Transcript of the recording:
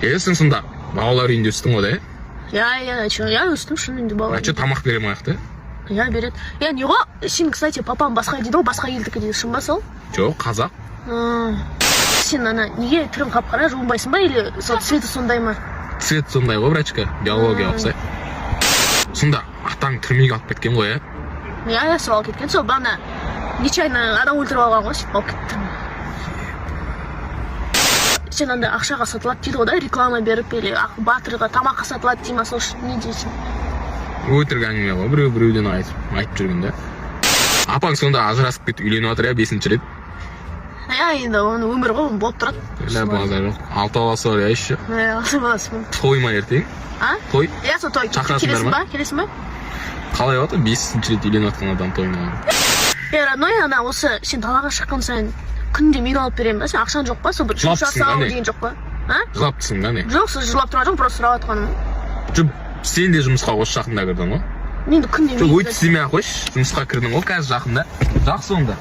Е, сен сонда балалар үйінде өстің ғой да, иә? Иә, че, иә, өстім шынымен де бала. А че, тамақ бере ма жақта? Иә, береді. Иә, не ғой, сен, кстати, папам басқа дейді ғой, басқа елдікі дейді, шын ба сол? Жоқ, қазақ. Сен ана неге түрің қап қара, жуынбайсың ба или сол цветі сондай ма? Цвет сондай ғой, братишка, биология ұқсайды. Сонда атаң түрмеге алып кеткен ғой, иә? Иә, сол алып кеткен, сол бағана нечаянно адам өлтіріп алған ғой, сөйтіп алып кетті. Сен андай ақшаға сатылады дейді ғой да, реклама беріп или батырға тамаққа сатылады дей ма, сол үшін не дейсің? Өтірік әңгіме ғой, біреу біреуден айтып жүрген да. Апаң сонда ажырасып кетіп, үйленіп жатыр, иә, бесінші рет? Иә, енді оның өмірі ғой, болып тұрады. Бля, базар жоқ, алты баласы бар, иә, еще. Иә, алты баласы бар. Той ма ертең? А? Той. Иә, сол той. Шақырасыңдар Келесің ма? ба, келесің ба? Қалай болады бесінші рет үйленіп жатқан адам тойына? Е, родной, ана осы сен далаға шыққан сайын күнде мен алып беремін да, сен ақшаң жоқ па, сол бір Жылап жұмыс тұрсың ба, жасау не? деген жоқ па, а? Жылап тұрсың ба, не? Жоқ, сіз жылап тұрған жоқпын, просто сұрап жатқаным. Жоқ, сен де жұмысқа осы жақында кірдің ғой. Мен де күнде. Жоқ, өйтіп істемей ақ қойшы, жұмысқа кірдің ғой қазір жақында. Жақсы онда.